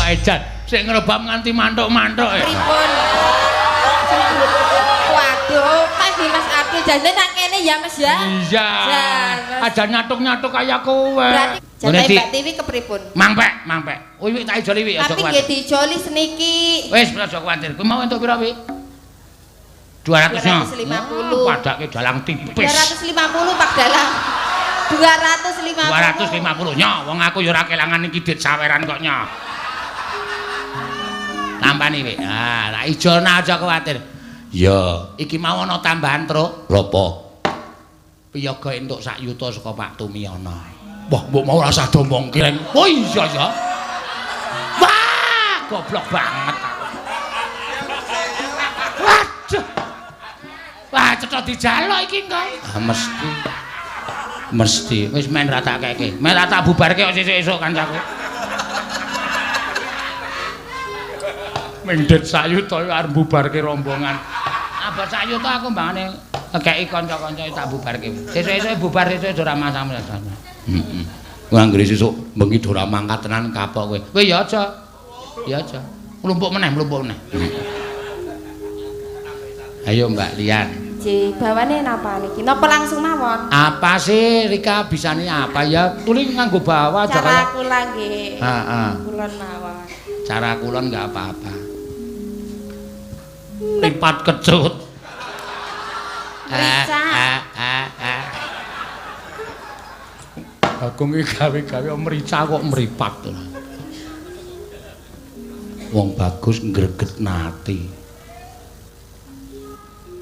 Wah, edan sik ngrebab nganti mantuk-mantuk. Pripun? Waduh, Mas Dimas aduh jane nang kene ya Mas ya. Iya. Aja nyatuk-nyatuk kaya kowe. Berarti jatahe Mbak Tiwi kepripun? Mangpek, mangpek. Wiwi tak ijoli wi aja kuwatir. Tapi nggih diijoli seniki. Wis aja kuwatir. Kuwi mau entuk pira wi? 200 250. Padake dalang tipis. 250 Pak Dalang. 250. 250 nyo, wong aku ya ora kelangan iki dit saweran kok nyo. Tampani wi. Ah, tak ijolna aja kuwatir. Ya, iki mau ana tambahan, Truk. Lha apa? Piyaga entuk sak yuta saka Pak Tumiono. Wah, mbok mau ora usah domong kireng. Oh iya ya. Wah, goblok banget. Waduh. Wah, cetha dijaluk iki engko. Ah, mesti. Mesti. Wis men ra tak keke. Men ra tak bubarke kok sesuk-esuk kancaku. Mendhet sak yuta arep bubarke rombongan. Abot sak yuta aku mbangane ngekeki kanca-kanca tak bubarke. Sesuk-esuk bubar sesuk ora masalah. Heeh. Kuwi anggere sesuk bengi ora mangkat tenan kapok kowe. Kowe ya aja. Ya aja. Mlumpuk meneh, mlumpuk meneh. Ayo Mbak Lian. Nggih, bawane napa niki? Napa langsung mawon? Apa sih Rika bisane apa ya? Tuli nganggo bawa aja kaya. Cara kula nggih. Heeh. Kulon mawon. Cara kulon enggak apa-apa. Lipat kecut. Bagong iki gawe-gawe merica kok meripat to. Wong bagus ngreget nati.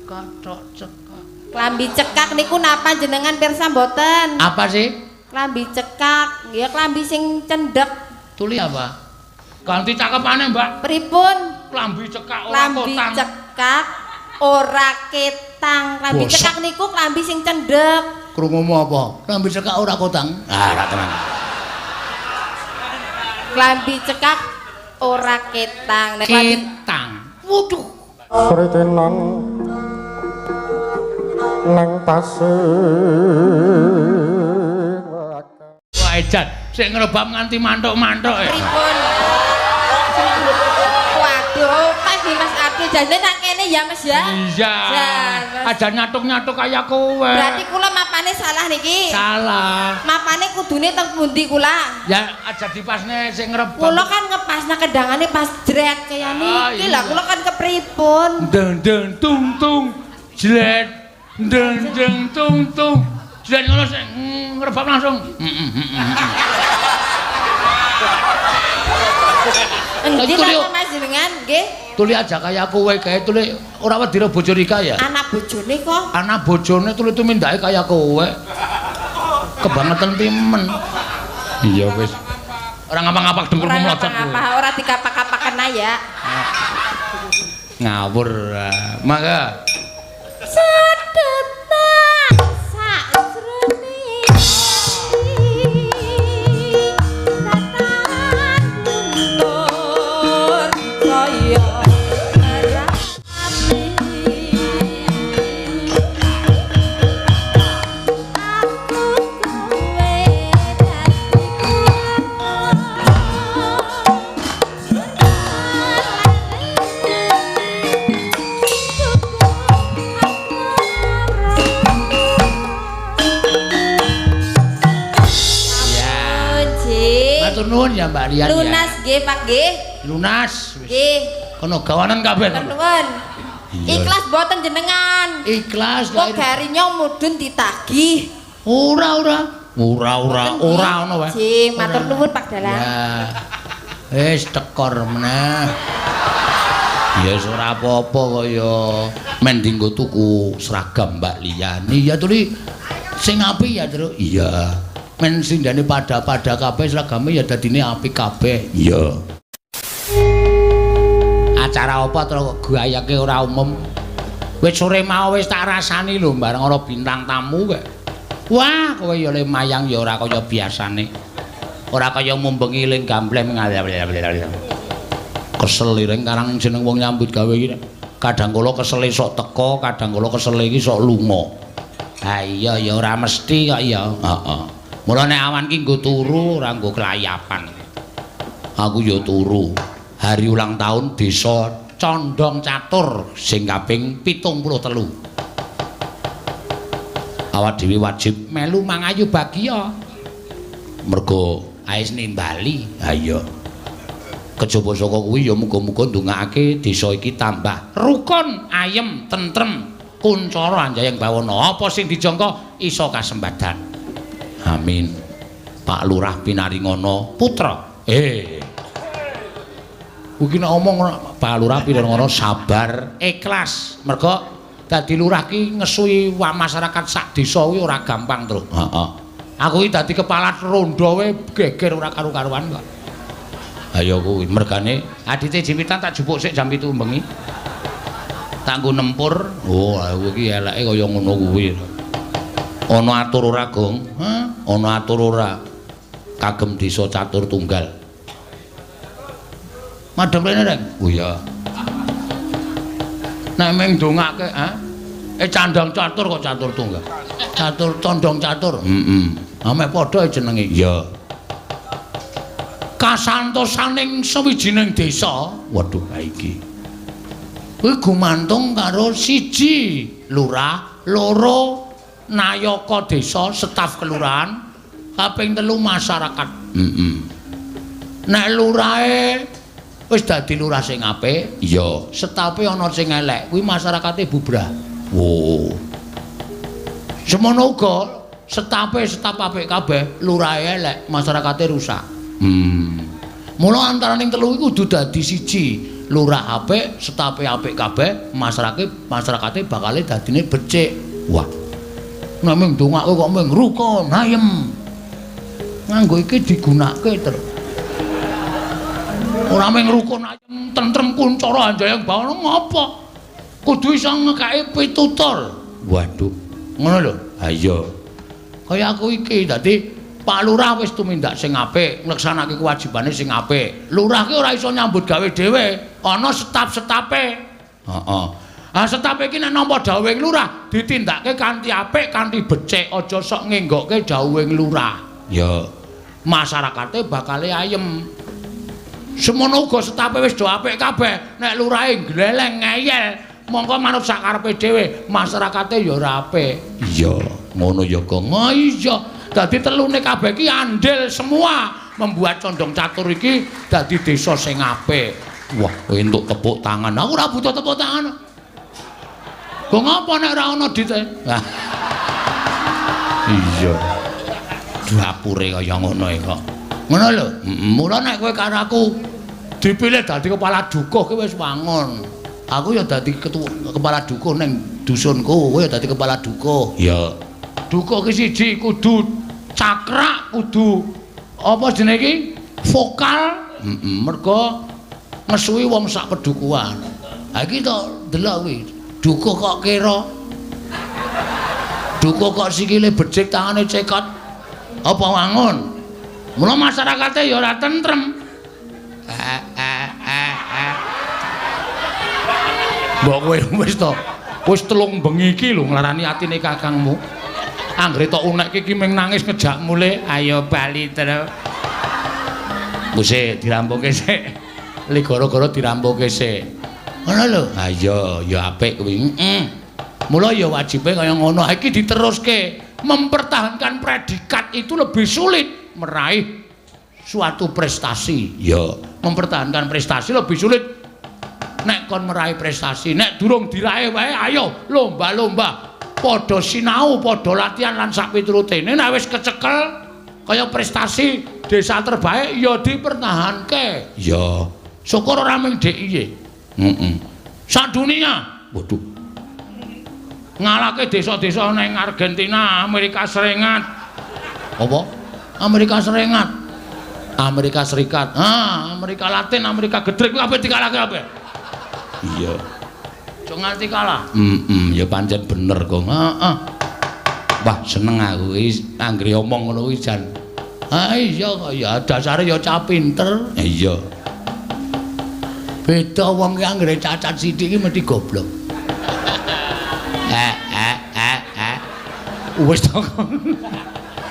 Kathok cekak. Klambi cekak niku napa jenengan pirsa mboten? Apa sih? Klambi cekak, ya klambi sing cendhek. Tuli apa? Ganti cakepane, Mbak. Pripun? Klambi cekak ora kotang. Klambi cekak ora ketang. Klambi cekak niku klambi sing cendhek. Krungumu apa? Klambi cekak ora kotang. Ah, ora tenan. Klambi cekak ora ketang. Nek ketang. Waduh. Pritenan nang pasir. Wah, edan sik ngrebab nganti mantuk-mantuk. Pripun? Waduh, Mas Dimas aduh jane nang kene ya Mas ya. Iya. Aja nyatuk-nyatuk kaya kowe. Berarti kula mapane salah niki. Salah. Mapane kudune teng pundi kula? Ya aja dipasne sing ngrebab. Kula kan ngepasna kendangane pas jret kaya niki. Lah kula kan kepripun? Deng-deng tung tung jret. Deng-deng tung tung jret ngono sing ngrebab langsung. Endi ta Mas jenengan nggih? Tuli aja kaya kowe kae tuli ora wedi ro bojo Rika ya? Anak bojone kok. Anak bojone tuli tumindake kaya kowe. Kebangetan timen. Iya wis. Ora ngapa-ngapa dengkulmu mlocot kowe. Ora ora dikapak-kapaken ya. Ngawur. Mangga. Sedetak sakjroning tatan luntur saya rapi aku kowe dadi Matur nuwun ya Mbak Rian. Lunas nggih Pak nggih. Lunas wis. Nggih. Kono gawanan kabeh. Nuwun. Ikhlas mboten jenengan? Ikhlas. Kok garinya mudhun ditagih. Ora ora. Ora ora ora ngono wae. Nggih, matur nuwun Pak Dalang. Ya. Wis tekor meneh. Ya wis ora apa-apa kaya men dienggo tuku seragam Mbak Lian. Iya tuli sing apik ya, Truk. Iya. Men sindane pada-pada kabeh seragame ya dadine apik kabeh. Iya. Acara apa to gayake ora umum. Wis sore mau wis tak rasani lho bareng ana bintang tamu kek. Wah, kowe ya le mayang ya ora kaya biasane. Ora kaya mumbengi ling gambleh. Kesel liring karang jeneng wong nyambut gawe iki. Kadang kala kesele sok teka, kadang kala kesele iki sok lunga. Ha iya ya ora mesti kok ya. Heeh. Mula nek awan ki nggo turu ora nggo kelayapan. Aku ya turu. Hari ulang tahun desa Condong Catur sing kaping 73. Awak dhewe wajib melu mangayu bagya. Mergo aes nimbali. Ha iya. Kejaba saka kuwi ya muga-muga ndongakake desa iki tambah rukun, ayem, tentrem, kuncara anjayeng bawana. Apa sing dijangka iso kasembadan. Amin. Pak Lurah Pinaringono Putra. Kuwi nek omong Pak Lurah Pinaringono sabar, ikhlas. Mergo dadi lurah ki ngesuwi masyarakat sak desa kuwi ora gampang, Truk. Heeh. Aku iki dadi kepala rondo wae geger ora karu-karuan kok. Ayo kuwi mergane adite Jimitan tak jupuk sik jam 7 bengi. Tak nggo nempur. Oh, aku iki eleke kaya ngono kuwi. Ana atur ora, Gong? Hah? Ana atur ora? Kagem desa Catur Tunggal. Madhep rene, Reng. Oh iya. Nek ming ndongake, ha? Candang Catur kok Catur Tunggal. Catur Condong Catur. Heeh. Ame padha jenenge. Iya. Kasantosaning sawijining desa. Waduh, ha iki. Kuwi gumantung karo siji lurah, loro nayaka desa, staf kelurahan, kaping telu masyarakat. Heeh. Nek lurahe wis dadi lurah sing apik, iya, stafe ana sing elek, kuwi masyarakate bubrah. Wo. Semono uga stafe staf apik kabeh, lurahe elek, masyarakate rusak. Mula antaraning telu iku kudu dadi siji. Lurah apik, stafe apik kabeh, masyarakate bakale dadine becik. Wah. Nek mung ndongake kok mung rukun, ayem. Nganggo iki digunakake terus. Ora mung rukun ayem, tentrem kuncara anjayeng bawana ngopo? Kudu iso ngekeki pitutur. Waduh. Ngono lho. Ha iya. Kaya aku iki dadi Pak Lurah wis tumindak sing apik, nglaksanake kewajibane sing apik. Lurah ki ora iso nyambut gawe dhewe, ana staf-stafe. Heeh. Ah staf iki nek nampa dawuhing lurah, ditindakake kanthi apik, kanthi becik, aja sok ngenggokke dawuhing lurah. Ya. Masyarakate bakale ayem. Semono uga stafe wis do apik kabeh, nek lurahe gleleng ngeyel, mongko manut sak karepe dhewe, masyarakate ya ora apik. Iya, ngono ya, Gong. Oh iya. Dadi telune kabeh iki andil semua membuat Condong Catur iki dadi desa sing apik. Wah, kowe entuk tepuk tangan. Aku ora butuh tepuk tangan. Kok ngapa nek ora ana dite? Lah. Iya. Dapure kaya ngono e kok. Ngono lho. Mula nek kowe karo aku dipilih dadi kepala dukuh ki wis wangun. Aku ya dadi ketua kepala dukuh ning dusunku, kowe ya dadi kepala dukuh. Iya. Dukuh ki siji kudu cakrak, kudu apa jenenge iki? Vokal. Heeh, mergo ngesuwi wong sak pedukuhan. Ha iki to delok kuwi. Dukuh kok kira. Dukuh kok sikile becik, tangane cekot. Apa wangun? Mula masyarakate ya ora tentrem. Mbok kowe wis to. Wis telung bengi iki lho nglarani atine kakangmu. Anggere tok unekke iki ming nangis ngejak mulih, ayo bali terus. Wis dirampungke sik. Li gara-gara dirampungke sik. Ngono lho. Ha iya, ya apik kuwi. Heeh. Mula ya wajibe kaya ngono. Ha iki diteruske. Mempertahankan predikat itu lebih sulit meraih suatu prestasi. Ya, mempertahankan prestasi lebih sulit nek kon meraih prestasi. Nek durung diraih wae ayo lomba-lomba. Padha sinau, padha latihan lan sak piturutene. Nek wis kecekel kaya prestasi desa terbaik ya dipertahanke. Ya, syukur ora mung DIY. Heeh. Sak dunia. Waduh. Ngalahke desa-desa ning Argentina, Amerika Serikat. Apa? Amerika Serikat. Amerika Serikat. Ah, Amerika Latin, Amerika Gedrek kuwi kabeh dikalahke kabeh. Iya. Aja nganti kalah. Heeh, ya pancen bener kok. Heeh. Wah, seneng aku iki anggere omong ngono kuwi jan. Ha iya kok ya dasare ya cah pinter. Iya. Beda wong ki anggere cacat sithik iki mesti goblok. Wis to.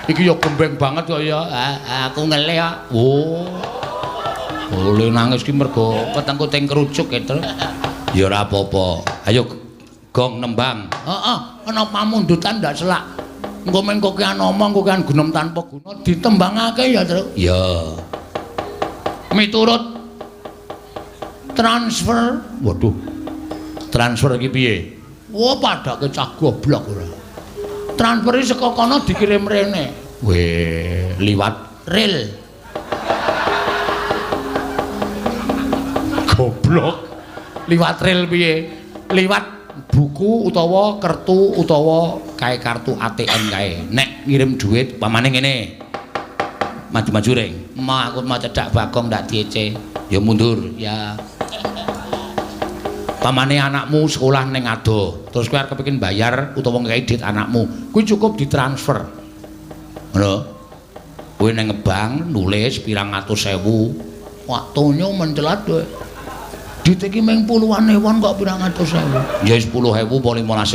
Iki ya gembeng banget kok ya. Aku ngelih kok. Oh. Oleh nangis ki mergo wetengku teng kerucuk gitu. Ya ora apa-apa. Ayo gong nembang. Heeh, ana pamundutan ndak selak. Engko men kokean omong, kokean gunem tanpa guna ditembangake ya, Truk. Ya. Miturut transfer. Waduh. Transfer iki piye? Wah, padake cah goblok ora. Transfer iki saka kono dikirim rene. Weh, liwat rel. Goblok. Liwat rel piye? Liwat buku utawa kertu utawa kae kartu ATM kae. Nek ngirim duit pamane ngene. Maju-maju ring. Ma aku mau cedak Bagong ndak diece. Ya mundur ya. Pamane anakmu sekolah ning adoh, terus kowe arep kepengin bayar utawa ngekeki duit anakmu, kuwi cukup ditransfer. Ngono. Kowe ning bank nulis pirang atus ewu. Wah, tonyo mencelat kowe. Duit iki mung puluhan ewon kok pirang atus ewu. Ya 10.000 apa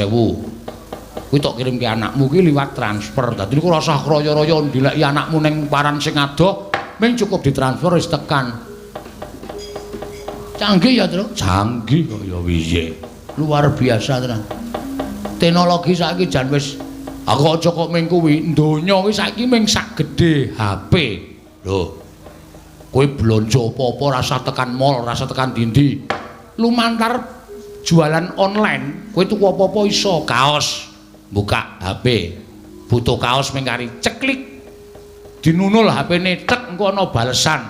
15.000. Kuwi tok kirim ke anakmu kuwi liwat transfer. Dadi niku ora usah kroyo-royo ndileki anakmu ning paran sing adoh, mung cukup ditransfer wis tekan. Canggih ya, Truk? Canggih kok ya piye. Luar biasa tenan. Teknologi saiki jan wis aku aja kok mung kuwi, donya kuwi saiki mung sak gedhe HP. Lho. Kowe blonjo apa-apa rasa tekan mall, rasa tekan dindi. Lumantar jualan online, kowe tuku apa-apa iso. Kaos, buka HP. Butuh kaos mung kari ceklik. Dinunul HP-ne tek engko ana balesan.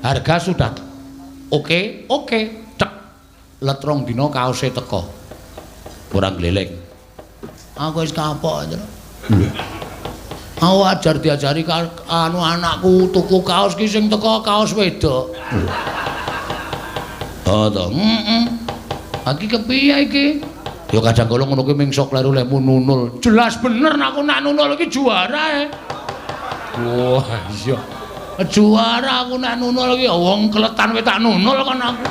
Harga sudah oke, oke, cek. Let rong dina kaose teko. Ora gleleng. Aku wis kapok, Truk. Aku ajar diajari anu anakku tuku kaos ki sing teko kaos wedok. Oh to. Heeh. Iki kepiye iki? Ya kadang kala ngono kuwi ming sok kleru lehmu nunul. Jelas bener aku nak nunul iki juara e. Wah, iya. Juara aku nak nunul iki wong keletan wis tak nunul kon aku.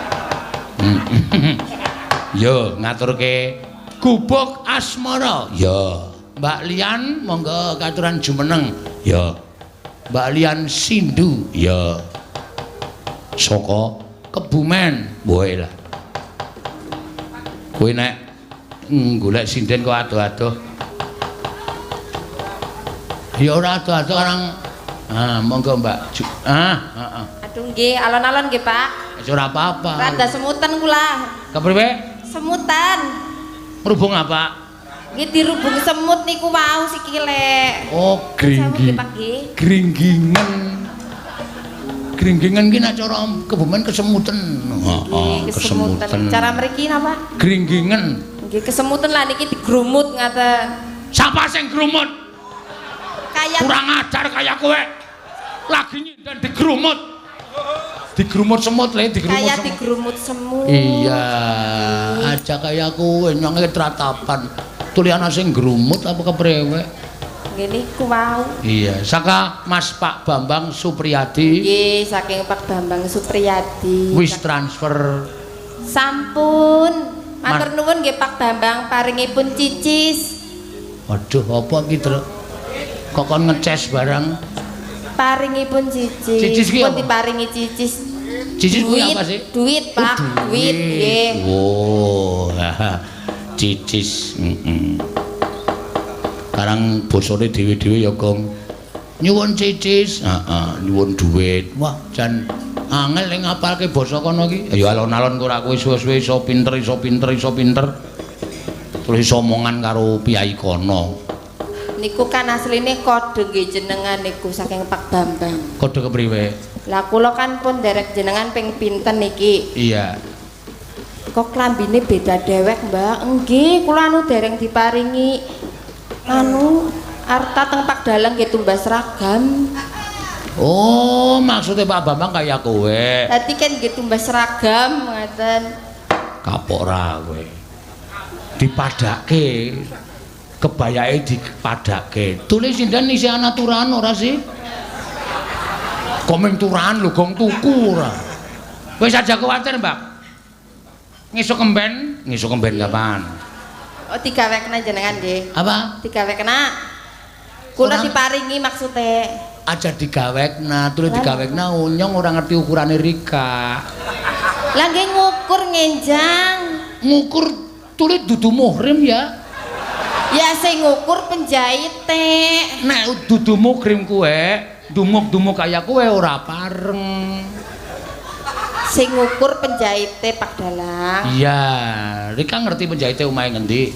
Yo ngaturke Gubuk Asmara. Ya. Mbak Lian monggo katuran jumeneng. Ya. Mbak Lian Sindu. Ya. Saka Kebumen. Wae lah. Kowe nek golek sinden kok adoh-adoh. Ya ora adoh-adoh orang. Ah, monggo Mbak. Ah, heeh. Aduh nggih, alon-alon nggih, Pak. Wis ora apa-apa. Rada semutan kula. Kepriwe? Semutan. Merubung apa? Nggih dirubung semut niku wau sikile. Oh, gringgi. Gringgingen. Gringgingen ki nek cara Kebumen kesemuten. Heeh, kesemutan. Cara mriki napa? Gringgingen. Nggih, kesemuten lah niki digrumut ngaten. Sapa sing grumut? Kaya kurang ajar kaya kowe. Lagi nyinden digrumut. Digrumut semut le, digrumut. Kaya digrumut semut. Iya, aja kaya kowe nyonge tratapan. Tuliana sing grumut apa kepriwe? Nggih niku wau. Iya, saka Mas Pak Bambang Supriyadi. Nggih, saking Pak Bambang Supriyadi. Wis transfer. Sampun. Matur nuwun nggih Pak Bambang paringipun cicis. Waduh, apa iki, Truk? Kok kon ngeces barang? Paringipun cicis. Cicis ki pun diparingi cicis. Cicis kuwi apa sih? Duit, Pak. Duit nggih. Oh, cicis. Heeh. Karang bosone dhewe-dhewe ya, Gong. Nyuwun cicis, heeh, nyuwun duit. Wah, jan angel ning ngapalke basa kono iki. Ya alon-alon kok ora kowe suwe-suwe iso pinter, iso pinter, iso pinter. Terus iso omongan karo piyai kono. Niku kan asline kode nggih jenengan niku saking Pak Bambang. Kode kepriwe? Lah kula kan pun derek jenengan ping pinten niki. Iya. Kok klambine beda dewek, Mbak? Nggih, kula anu dereng diparingi anu arta teng Pak Dalang nggih tumbas seragam. Oh, maksudnya Pak Bambang kaya kowe. Dadi kan nggih tumbas seragam ngaten. Kapok ra kowe. Dipadake. Kebayake dipadake. Tulis sinden isih ana turahan ora sih? Kok ming turahan lho, gong tuku ora. Wis aja kuwatir, Mbak. Ngisuk kemben, ngisuk kemben kapan? Oh, digawekna jenengan nggih. Apa? Digawekna. Kula diparingi maksude. Aja digawekna, tuli digawekna unyong ora ngerti ukurane Rika. Lah nggih ngukur ngenjang. Ngukur tuli dudu muhrim ya. Ya sing ngukur penjahite. Nek dudu muhrim kuwe, dumuk-dumuk kaya kowe ora pareng. Sing ngukur penjahite Pak Dalang. Iya, Rika ngerti penjahite omahe ngendi?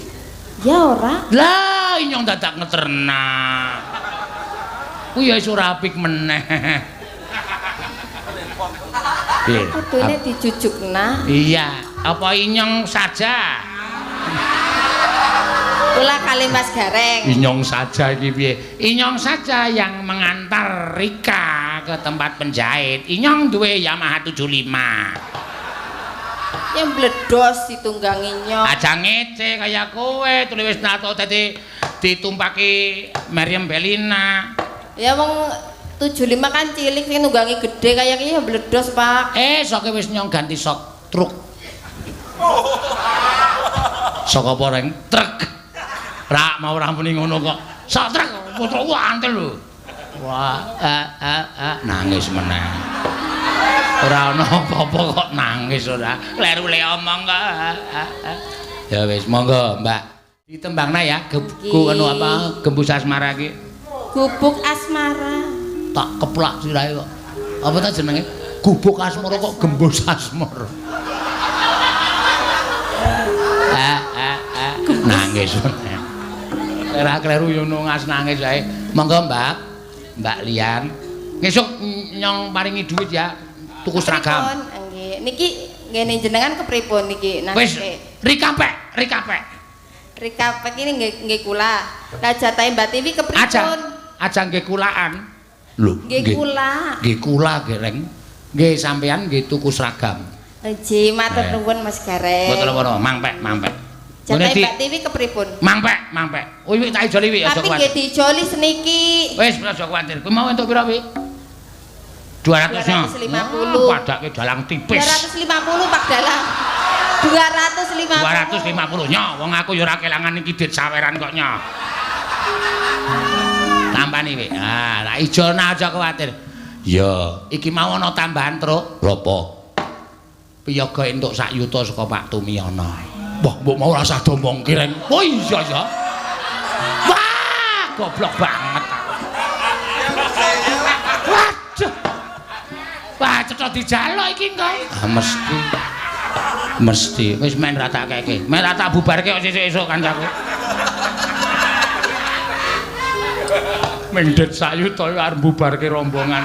Ya ora. Lah inyong dadak ngeterna. Kuwi ya wis ora apik meneh. Piye? Kudune dijujukna. Iya, apa inyong saja? Kula kali Mas Gareng. Inyong saja iki piye? Inyong saja yang mengantar Rika ke tempat penjahit. Inyong duwe Yamaha 75. Yang bledos ditunggangi nyong. Aja ngece kaya kowe, tuli wis nato dadi ditumpaki Meriam Belina. Ya wong 75 kan cilik sing nunggangi gede kaya iki ya bledos, Pak. Soke wis nyong ganti sok truk. Sok apa reng? Truk. Rak mau ora muni ngono kok. Sok truk, putra antel lho. Wah, nangis meneh. Ora ana apa-apa kok nangis ora. Kleru le omong kok. Ya wis, monggo, Mbak. Ditembangna ya, gebu anu apa gembus asmara iki. Gubuk asmara. Tak keplak sirahe kok. Apa ta jenenge? Gubuk asmara kok gembus asmara. Nangis meneh. Ora kleru yo ngas nangis wae. Monggo, Mbak. Mbak Lian. Ngesuk nyong paringi duit ya. Tuku seragam. Nggih. Niki ngene jenengan kepripun niki? Wis, Rika pek, Rika pek. Rika pek ini nggih kula. Lah jatahe Mbak Tiwi kepripun? Aja nggih kulaan. Lho, nggih kula. Nggih kula Gareng. Nggih sampean nggih tuku seragam. Nggih, matur nuwun Mas Gareng. Mboten napa-napa, mangpek, mangpek. Jatahe Mbak Tiwi kepripun? Mangpek, mangpek. Oh, wik tak ijoli wik aja kuwatir. Tapi nggih diijoli seniki. Wis, aja kuwatir. Kuwi mau entuk pira wik? 200. 250. Padake dalang tipis. 250 Pak Dalang. 250. 250 nyo, wong aku ya ora kelangan iki dit saweran kok nyo. Tampani wik. Ah, tak ijolna aja kuwatir. Ya, iki mau ana tambahan truk. Lha apa? Piyaga entuk sak yuta saka Pak Tumiono. Wah, mbok mau ora usah domongke reng. Oh iya ya. Wah, goblok banget aku. Waduh. Wah, cetha dijaluk iki engko. Ah, mesti. Mesti wis men ra tak keke. Men ra tak bubarke kok sesuk-esuk kancaku. Mendhet sak yuta arep bubarke rombongan.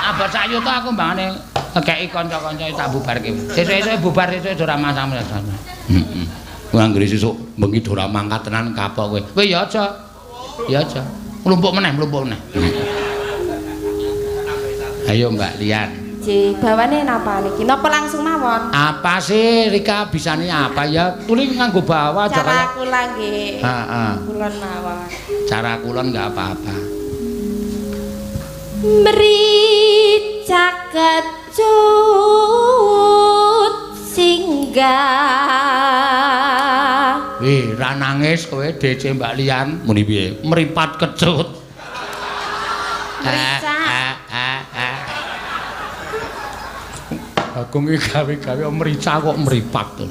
Abot sak yuta aku mbangane ngekeki kanca-kanca tak bubarke. Sesuk-esuk bubar sesuk ora masalah. Heeh. Kuwi anggere sesuk bengi ora mangkat tenan kapok kowe. Kowe ya aja. Ya aja. Mlumpuk meneh, mlumpuk meneh. Ayo Mbak Lian. Nggih, bawane napa niki? Napa langsung mawon? Apa sih Rika bisane apa ya? Tuli nganggo bawa aja kaya. Cara kula nggih. Heeh. Kulon mawon. Cara kulon enggak apa-apa. Mrica kecut singgah. Wih, ra nangis kowe DC Mbak Lian. Muni piye? Mripat kecut. Mrica. Bagong iki gawe-gawe mrica kok mripat to.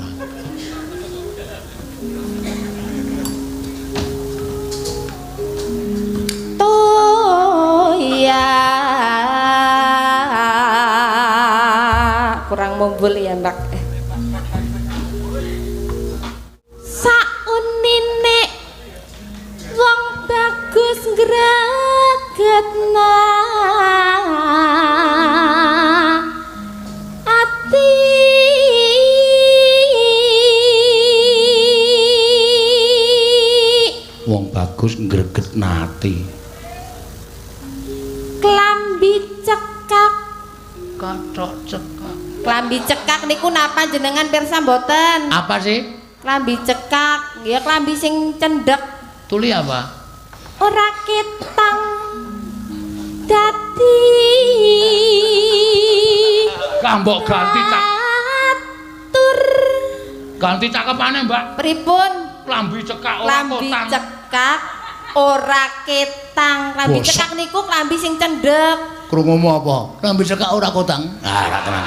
Toya kurang mumbul ya, Mbak. Saunine wong bagus ngregetna ati. Wong bagus ngregetna ati. Klambi cekak. Kathok cekak. Klambi cekak niku napa jenengan pirsa mboten? Apa sih? Klambi cekak, ya klambi sing cendhek. Tuli apa? Ora ketang dadi. Kambok ganti cak. Tur. Ganti cakepane, Mbak. Pripun? Klambi cekak ora Klambi kotang. cekak ora ketang ketang. Klambi cekak niku klambi sing cendhek. Krungumu apa? Klambi cekak ora kotang. Ah, ora tenan.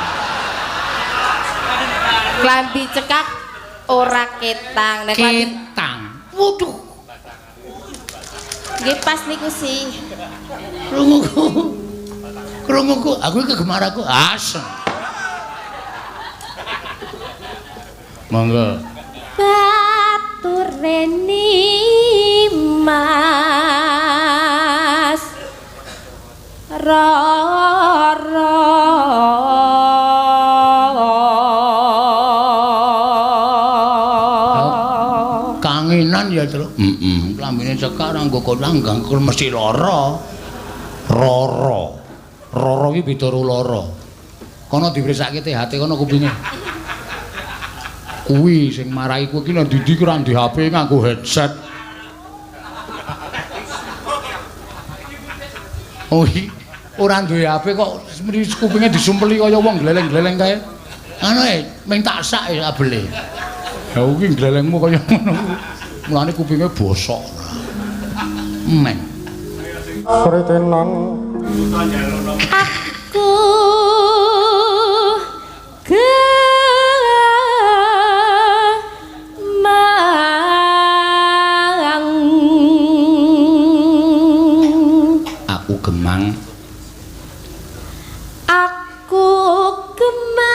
Klambi cekak ora ketang. Nek ketang. Waduh. Nggih pas niku sih. Krunguku. Krunguku, aku kegemar aku. Asem. Monggo. Bature Mas Rara. Kangenan ya, Truk. Heeh, klambine cekak ora nggo kotang gangkul mesti lara. Rara. Rara iki beda karo lara. Kono dipriksake THT kono kupinge. Kuwi sing marai kowe iki nang ndi-ndi ora ndek HP nganggo headset. Oh, ora duwe HP kok kupinge disumpeli kaya wong gleleng-gleleng kae. Anu ming tak sak ya abele. Ya kuwi glelengmu kaya ngono. Mulane kupinge bosok. Men. Sritinan aku gemang. Aku gemang. Aku gemang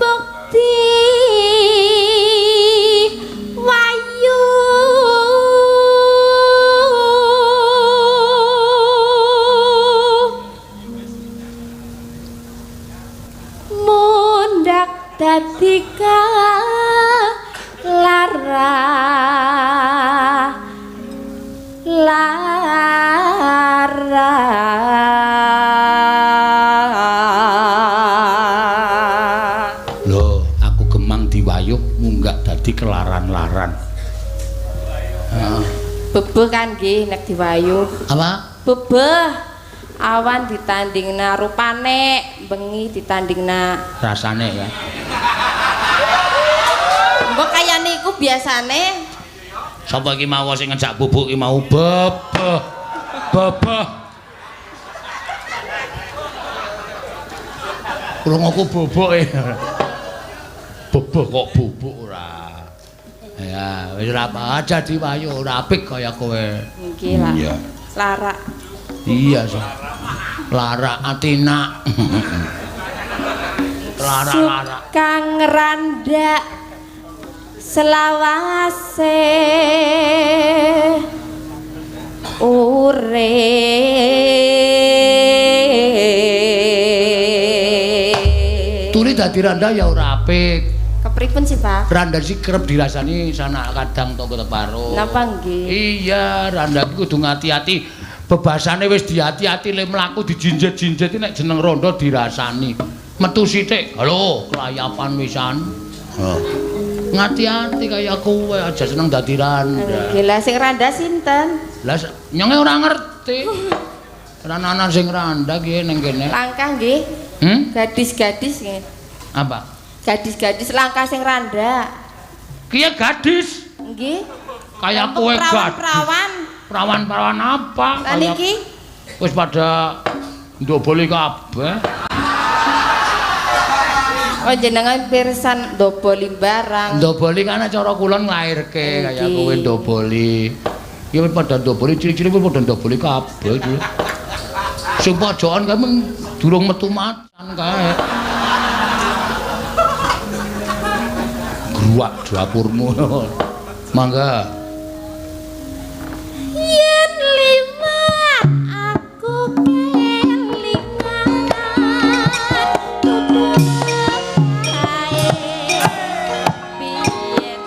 bukti wayu. Mundak dadi lara lara. Lho, aku gemang diwayuh munggah dadi kelaran-laran. Heeh. Bebeh kan nggih nek diwayuh. Apa? Bebeh. Awan ditandingna rupane, bengi ditandingna rasane ya. Mbok kaya niku biasane. Sapa iki mau sing ngejak bubuk iki mau bebeh. Bebeh. Krunguku bubuk e. Bebeh kok bubuk ora. Ya, wis ora apa aja diwayu ora apik kaya kowe. Nggih lah. Iya. Lara. Iya, so. Lara atina. Lara-lara. Kang randa selawase urip. Tuli dadi randa ya ora apik. Kepripun sih, Pak? Randa sih kerep dirasani sanak kadang tangga teparo. Napa nggih? Iya, randa iki kudu ngati-ati. Bebasane wis diati-ati le mlaku dijinjet-jinjet nek jeneng rondo dirasani. Metu sithik, halo, kelayapan wisan. Heeh. Ngati-ati kaya kowe aja seneng dadi randa. Nggih, lah sing randa sinten? Lah nyonge ora ngerti. Ora ana sing randa ki ning kene. Langkah nggih. Hmm? Gadis-gadis nggih. Apa? Gadis-gadis langkah sing randa. Ki gadis. Nggih. Kaya kowe gadis. Perawan-perawan. Perawan-perawan apa? Lah niki wis pada ndoboli kabeh. Oh jenengan pirsan ndoboli barang. Ndoboli kan cara kula nglairke kaya kowe ndoboli. Iki wis padha ndoboli cilik-cilik wis padha ndoboli kabeh iki. Sing pojokan kae durung metu macan kae. Gruwak dapurmu. Mangga. Yen lima aku kelingan tutur kae biyen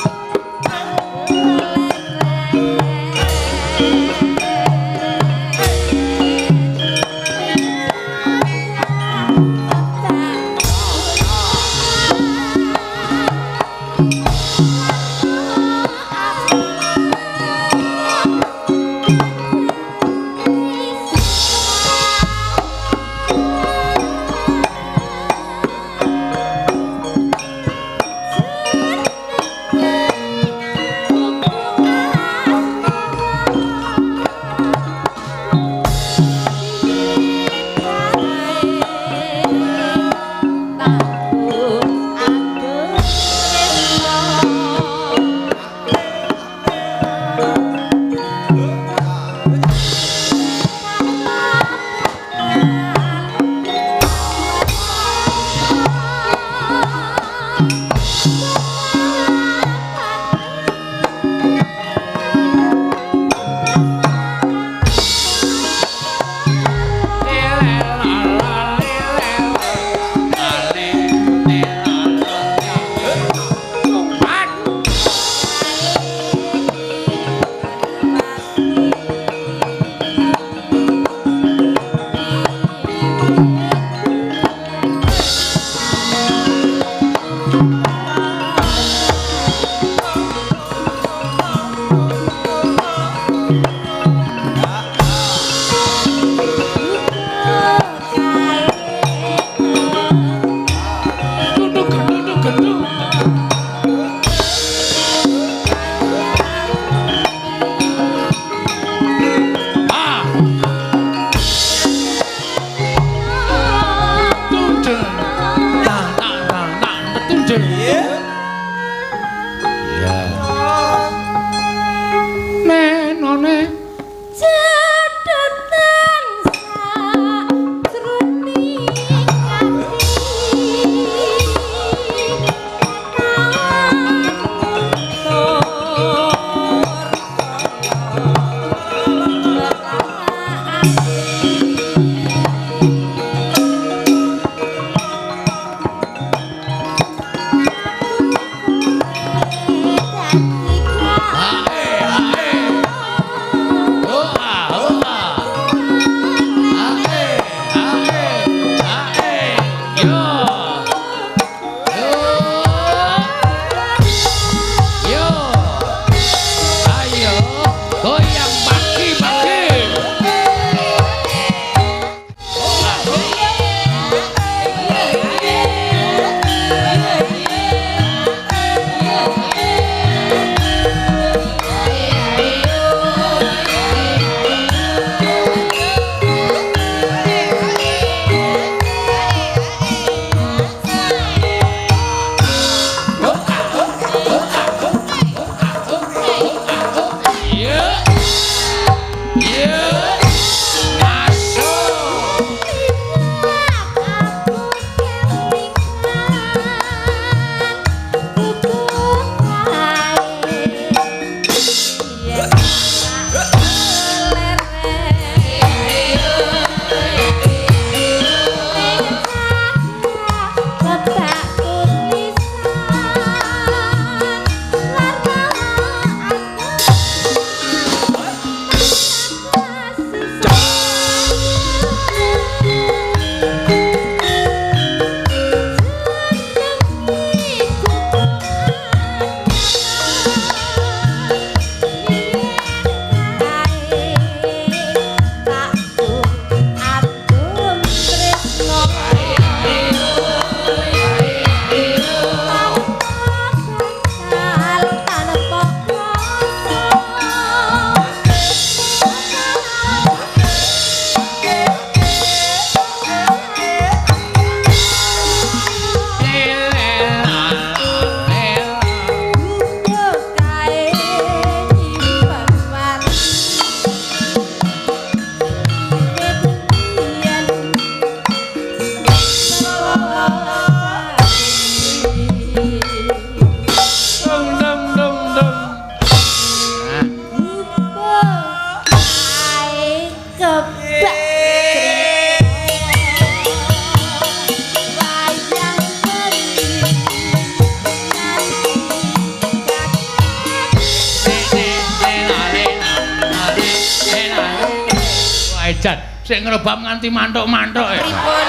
Jan, sik ngrebab nganti mantuk-mantuk. Pripun?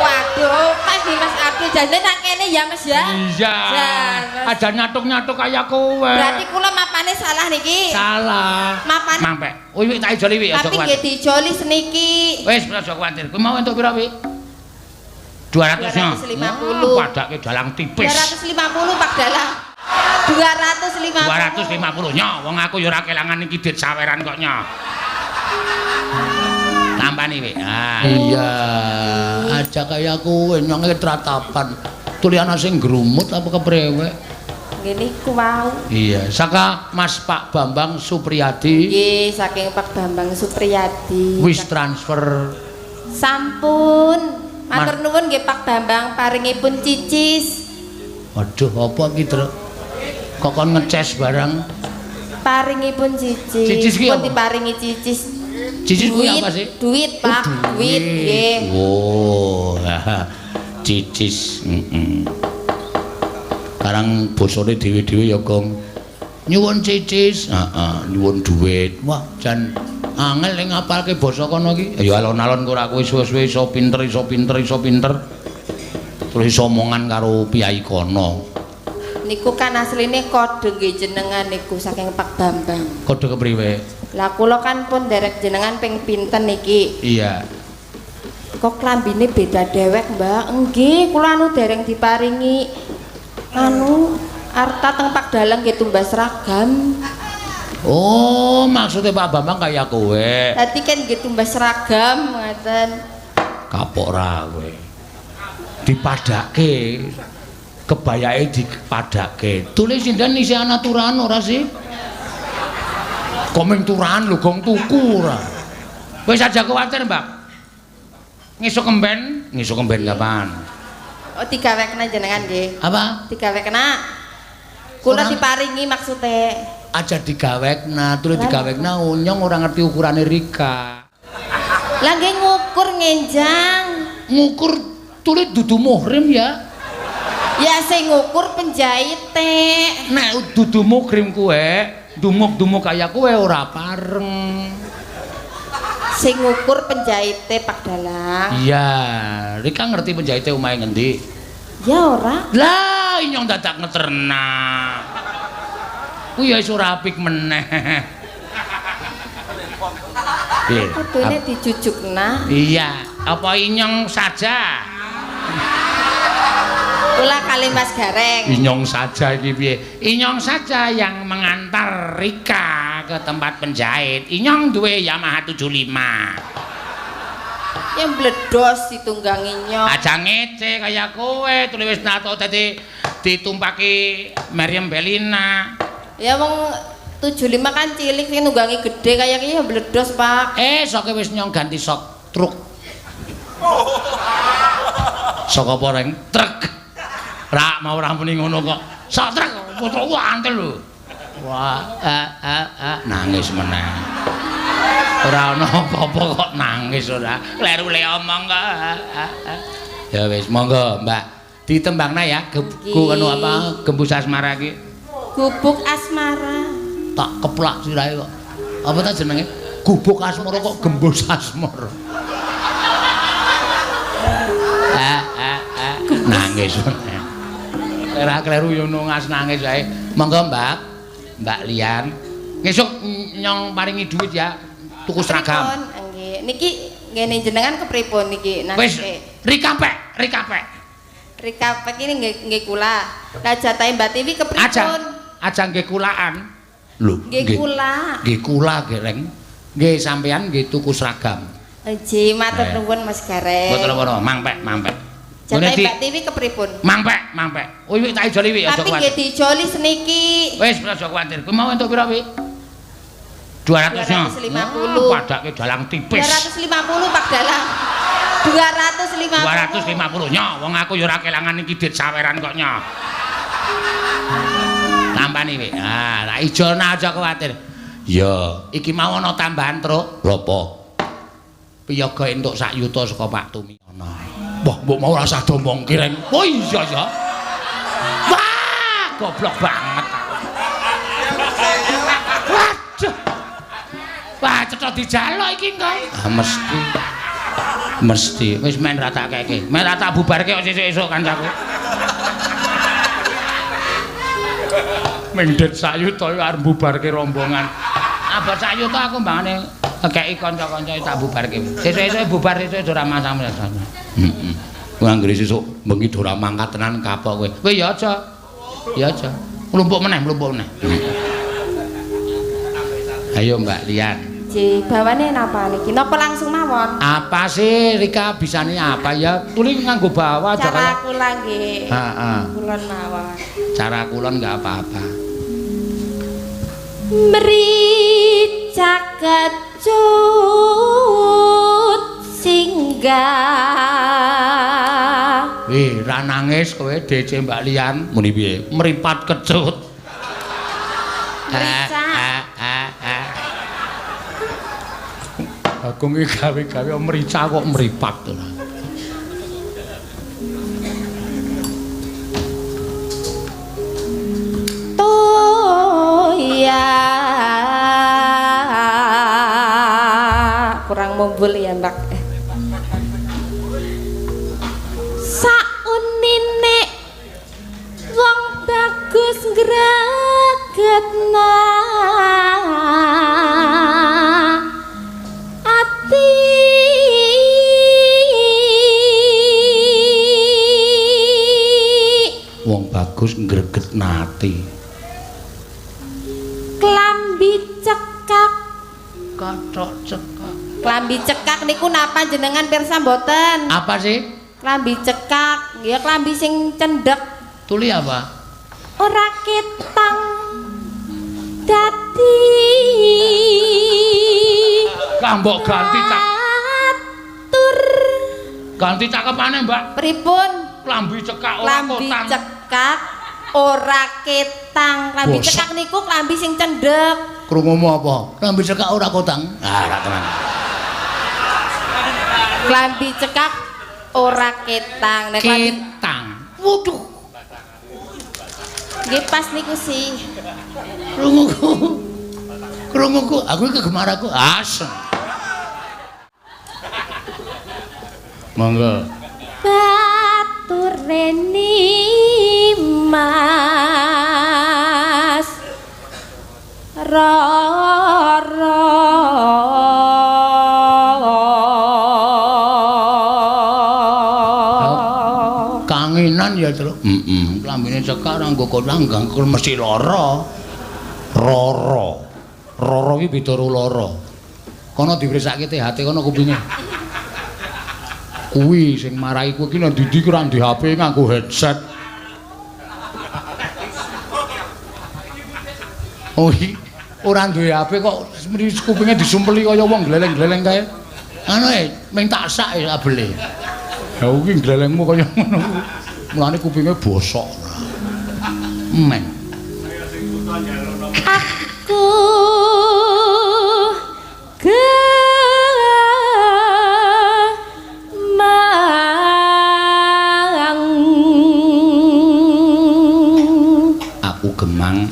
Waduh, pas nih Mas Abdul jane nang kene ya Mas ya. Iya. Jan, Mas. Aja nyatuk-nyatuk kaya kowe. Berarti kula mapane salah niki. Salah. Mapane. Mampek. Wih, tak ijoli wi, aja Tapi nggih kuwatir. dijoli seniki. Wis, aja kuwatir. Kuwi mau entuk pira wi? 200 nya. 250. Padake dalang tipis. 250 Pak Dalang. 250. 250 nya, wong aku ya ora kelangan iki dit saweran kok nya. Tampani wi. Ah iya, aja kaya kowe nyong tratapan. Tuliana sing grumut apa keprewek? Nggih niku wau. Iya, saka Mas Pak Bambang Supriyadi. Nggih, saking Pak Bambang Supriyadi. Wis transfer. Sampun. Matur nuwun nggih Pak Bambang paringipun cicis. Waduh, apa iki, Truk? Kok kon ngeces barang? Paringipun cicis. Cicis ki Pun apa? diparingi cicis. Cicis kuwi apa sih? Duit, Pak. Oh, duit nggih. Oh, cicis. Heeh. Karang bosone dhewe-dhewe ya, Gong. Nyuwun cicis, heeh, nyuwun duit. Wah, jan angel ning ngapalke basa kono iki. Ya alon-alon kok ora kowe suwe-suwe iso pinter, iso pinter, iso pinter. Terus iso omongan karo piyai kono. Niku kan asline kode nggih jenengan niku saking Pak Bambang. Kode kepriwe? Lah kula kan pun derek jenengan ping pinten niki. Iya. Kok klambine beda dewek, Mbak? Nggih, kula anu dereng diparingi anu arta teng Pak Dalang nggih tumbas seragam. Oh, maksudnya Pak Bambang kaya kowe. Dadi kan nggih tumbas seragam ngoten. Kapok ra kowe. Dipadake. Kebayake dipadake. Tulis sinden isih ana turahan ora sih? Komeng turahan lho gong tuku ora. Wis aja kuwatir, Mbak. Ngesuk kemben, ngesuk kemben kapan? Oh, digawekna jenengan nggih. Apa? Digawekna. Kula Ora. diparingi maksude. Aja digawekna, tulis digawekna unyong ora ngerti ukurane Rika. Lah nggih ngukur ngenjang. Ngukur tulis dudu muhrim ya. Ya sing ngukur penjahite. Nek dudu muhrim kuwe, dumuk-dumuk kaya kowe ora pareng. Sing ngukur penjahite Pak Dalang. Iya, Rika ngerti penjahite omahe ngendi? Ya ora. Lah, inyong dadak ngeterna. Kuwi ya wis ora apik meneh. Piye? Kudune dijujukna. Iya, apa inyong saja? Kula kali Mas Gareng. Inyong saja iki piye? Inyong saja yang mengantar Rika ke tempat penjahit. Inyong duwe Yamaha 75. Yang bledos ditunggangi nyong. Aja ngece kaya kowe, tuli wis nato dadi ditumpaki Meriam Belina. Ya wong 75 kan cilik sing nunggangi gede kaya iki ya bledos, Pak. Soke wis nyong ganti sok truk. Sok apa reng? Truk. Rak mau ora muni ngono kok. Sok truk, putraku antel lho. Wah, nangis meneh. Ora ana apa-apa kok nangis ora. Kleru le omong kok. Ya wis, monggo, Mbak. Ditembangna ya gebu anu apa gembus asmara iki. Gubuk asmara. Tak keplak sirahe kok. Apa ta jenenge? Gubuk asmara kok gembus asmara. Nangis meneh. Ora kleru yo nungas nangis wae. Monggo, Mbak. Mbak Lian. Ngesuk nyong paringi duit ya. Tuku seragam. Nggih. Niki ngene jenengan kepripun niki Wis, Rika pek, Rika pek. Rika pek ini nggih nggih kula. Lah jatahe Mbak Tiwi kepripun? Aja. Aja nggih kulaan. Lho, nggih kula. Nggih kula gereng. Nggih sampean nggih tuku seragam. Nggih, matur nuwun Mas Gareng. Mboten napa-napa, mangpek, mangpek. Jatahe Mbak Tiwi kepripun? Mangpek, mangpek. Oh, wik tak ijoli wik aja Tapi kuwatir. nggih dijoli seniki. Wis, aja kuwatir. Kuwi mau entuk pira wik? 200 nya. 250. Padake dalang tipis. 250 Pak Dalang. 250. 250 nya, wong aku ya ora kelangan iki dit saweran kok nya. Tampani wik. Ah, tak ijolna aja kuwatir. Ya, iki mau ana tambahan, Truk. Lha apa? Piyaga entuk sak yuta saka Pak Tumiono. Wah, mbok mau ora usah domongke reng. Oh iya ya. Wah, goblok banget aku. Waduh. Wah, cetha dijaluk iki engko. Ah, mesti. Mesti. Wis men ra tak keke. Men ra tak bubarke kok sesuk-esuk kancaku. Mendhet sak yuta arep bubarke rombongan. Abot sak yuta aku mbangane ngekeki kanca-kanca tak bubarke. Sesuk-esuk bubar sesuk ora masalah. Heeh. Kuwi anggere sesuk bengi ora mangkat tenan kapok kowe. Kowe ya aja. Ya aja. Mlumpuk meneh, mlumpuk meneh. Ayo Mbak Lian. Nggih, bawane napa niki? Napa langsung mawon? Apa sih Rika bisane apa ya? Tuli nganggo bawa aja kaya. Cara kula nggih. Heeh. Kulon mawon. Cara kulon enggak apa-apa. Mricak kecut singgah. Wih, ra nangis kowe DC Mbak Lian. Muni piye? Mripat kecut. Mricak. Bagong iki gawe-gawe mrica kok mripat ora. Toya kurang mumbul ya, Mbak. Saunine wong bagus ngregetna ati. Wong bagus ngregetna ati. Klambi cekak. Kathok cekak. Klambi cekak niku napa jenengan pirsa mboten? Apa sih? Klambi cekak, ya klambi sing cendhek. Tuli apa? Ora ketang dadi. Kambok ganti cak. Tur. Ganti cakepane, Mbak. Pripun? Klambi cekak ora kotang. Klambi cekak ora ketang. Klambi cekak niku klambi sing cendhek. Krungumu apa? Klambi cekak ora kotang. Ah, ora tenan. Klambi cekak ora ketang. Nek ketang. Waduh. Nggih pas niku sih. Krunguku. Krunguku, aku iki kegemar aku. Asem. Monggo. Bature Mas Rara. Kangenan ya, Truk. Heeh. Klambine cekak ora nggo kotang gangkul mesti lara. Rara. Rara iki beda karo lara. Kono dipresake THT kono kupinge. Kuwi sing marai kowe iki nang ndi-ndi ora ndek HP nganggo headset. Oh, ora duwe HP kok kupinge disumpeli kaya wong gleleng-gleleng kae. Anu e, ming tak sak e kabele. Ya kuwi glelengmu kaya ngono. Mulane kupinge bosok. Men. Aku gemang.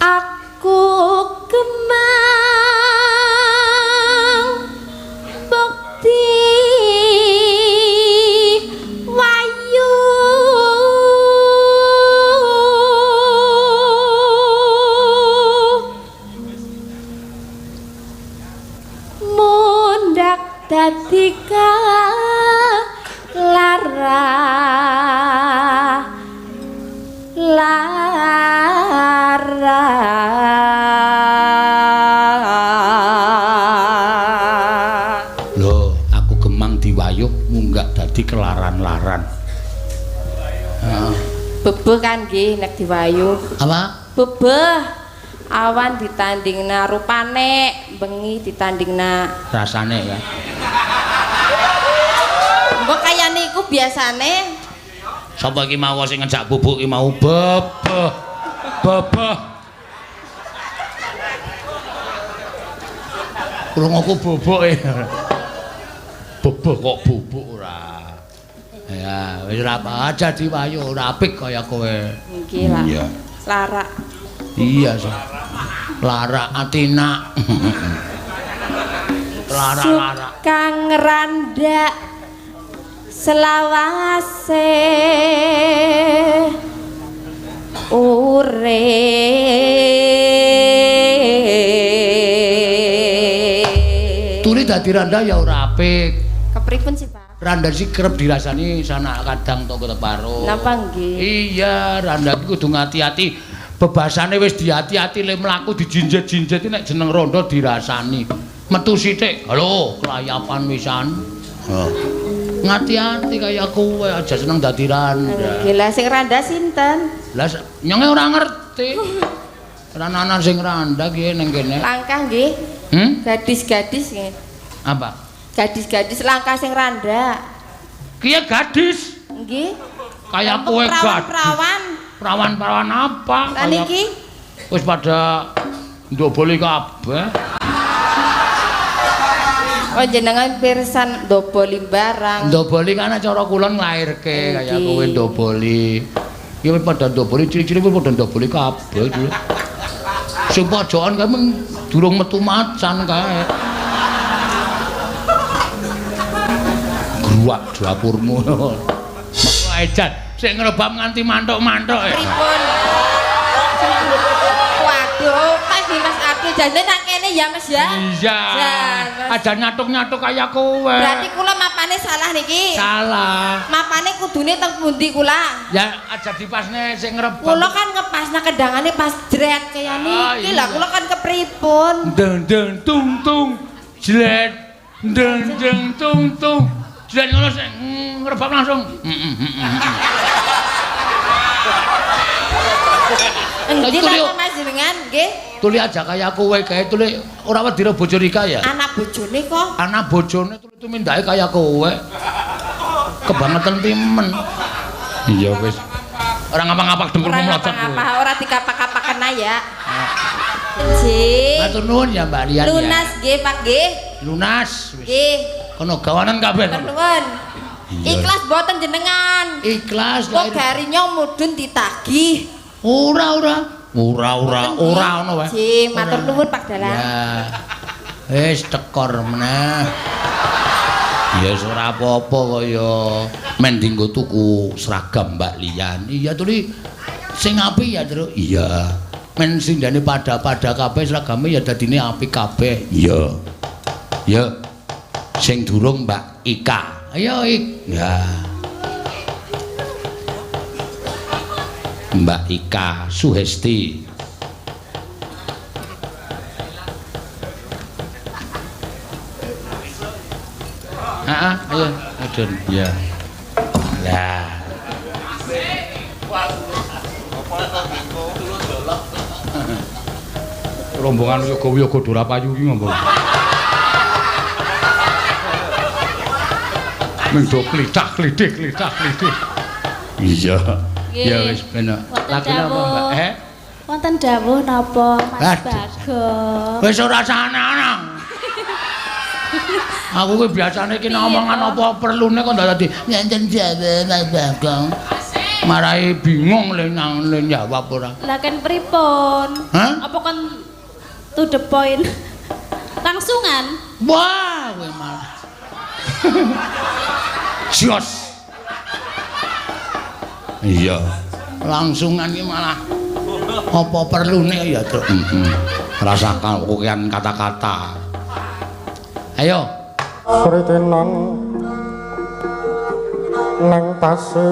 Aku gemang. Aku gemang bukti wayu. Mundak dadi lara lara. Lho, aku gemang diwayuh munggah dadi kelaran-laran. Heeh. Bebeh kan nggih nek diwayuh. Apa? Bebeh. Awan ditandingna rupane, bengi ditandingna rasane ya. Mbok kaya niku biasane. Sapa iki mau sing ngejak bubuk iki mau bebeh. Bebeh. Krunguku bubuk e. Bebeh kok bubuk ora. Ya, wis ora apa aja diwayu ora apik kaya kowe. Nggih lah. Iya. Larak. Iya, so. Lara atina. Lara-lara. Kang randa selawase urip. Tuli dadi randa ya ora apik. Kepripun sih, Pak? Randa sih kerep dirasani sanak kadang tangga teparo. Napa nggih? Iya, randa iki kudu ngati-ati. Bebasane wis diati-ati le mlaku dijinjet-jinjet nek jeneng rondo dirasani. Metu sithik, halo, kelayapan wisan. Oh. Ngati-ati kaya kowe aja seneng dadi randa. Nggih, lah sing randa sinten? Lah nyonge ora ngerti. Ora ana sing randa ki ning kene. Langkah nggih. Hmm? Gadis-gadis nggih. Apa? Gadis-gadis langkah sing randa. Kiye gadis? Nggih. Kaya kowe gadis. Perawan-perawan. Perawan-perawan apa? Lah niki wis pada ndoboli kabeh. Oh jenengan pirsan ndoboli barang. Ndoboli kan cara kula nglairke kaya kowe ndoboli. Iki wis padha ndoboli cilik-cilik wis padha ndoboli kabeh iki. Sing pojokan kae durung metu macan kae. Gruwak dapurmu. Ejan sing ngrebab nganti mantuk-mantuk. Pripun? Waduh, Mas Dimas Abdul jane nang kene ya Mas ya? Iya. Aja nyatuk-nyatuk kaya kowe. Berarti kula mapane salah niki. Salah. Mapane kudune teng pundi kula? Ya aja dipasne sing ngrebab. Kula kan ngepasna kendangane pas jret kaya niki. Lah kula kan kepripun? Deng-deng tung-tung jlet. Deng-deng tung-tung. Jlet ngono sing ngrebab langsung. Endi ta Mas jenengan nggih? Tuli aja kaya kowe kae tuli ora wedi ro bojo Rika ya? Anak bojone kok. Anak bojone tuli tumindake kaya kowe. Kebangetan timen. Iya wis. Ora ngapa-ngapa dengkulmu mlocot kowe. Ora ora dikapak-kapaken ya. Nggih. Matur nuwun ya Mbak Rian. Lunas nggih Pak nggih. Lunas wis. Nggih. Kono gawanan kabeh. Nuwun. Ikhlas mboten jenengan? Ikhlas. Kok garinya mudhun ditagih. Ora ora. Ora ora ora ngono wae. Nggih, matur nuwun Pak Dalang. Ya. Wis tekor meneh. Ya wis ora apa-apa kaya men dienggo tuku seragam Mbak Lian. Iya tuli sing apik ya, Truk. Iya. Men sindane pada-pada kabeh seragame ya dadine apik kabeh. Iya. Ya. Sing durung Mbak Ika. Ayo Ik. Ya. Mbak Ika Suhesti. Heeh, ayo mudhun. Ya. Lah. Rombongan yoga-yoga Dora Payu iki ngomong. Ming do klithak-klithik klithak-klithik. Iya. Ya wis ben. Lagune apa, Mbak? Eh? Wonten dawuh napa, Mas Bagong? Wis ora ana-ana. Aku kuwi biasane iki omongan apa perlune kok dadi enten dawuh Mas Bagong. Marai bingung le nang le jawab ora. Lah kan pripun? Apa kon to the point? Langsungan? Wah, kowe malah. Jos. Iya, langsungan iki malah apa perlune ya, Truk? Heeh. Rasakan kokean kata-kata. Ayo. Kritenan nang pasir.